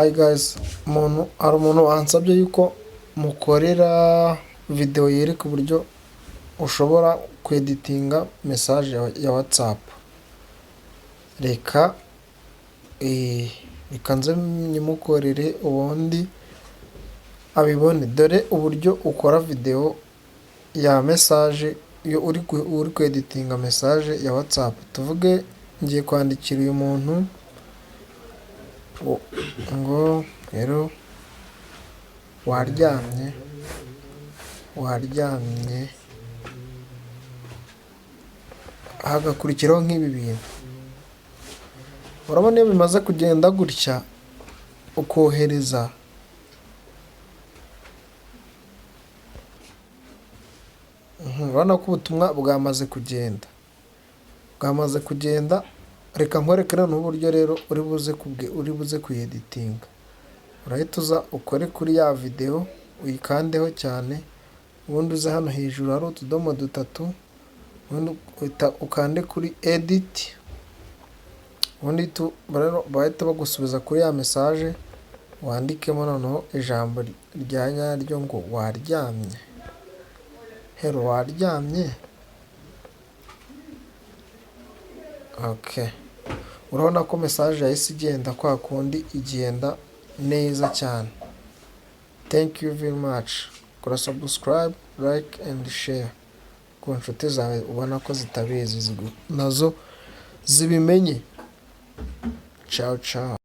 Hi guys, umuntu hari umuntu wansabye yuko mukorera video yereka uburyo ushobora kweditinga message ya WhatsApp. Reka nze nyimukorere ubundi abibone. Dore uburyo ukora video ya message iyo uri kweditinga message ya WhatsApp. Tuvuge ngiye kwandikira uyu muntu ngo rero waryamye, waryamye, hagakurikiraho nk'ibi bintu. Urabona iyo bimaze kugenda gutya ukohereza, urabona ko ubutumwa bwamaze kugenda, bwamaze kugenda. Reka nkwereke noneho uburyo rero uri buze kuyeditinga. Urahita uza ukore kuri ya videwo uyikandeho cyane, ubundi uze hano hejuru hari utudomo dutatu, ubundi ukande kuri edit, ubundi bahita bagusubiza kuri ya message, wandikemo noneho ijambo rya nyaryo ngo waryamye, hello waryamye, okay. Urabona ko message yahise igenda kwa kundi igenda neza cyane. Thank you very much. Kora subscribe, like and share ku nshuti zawe ubona ko zitabizi nazo zibimenye. Ciao ciao.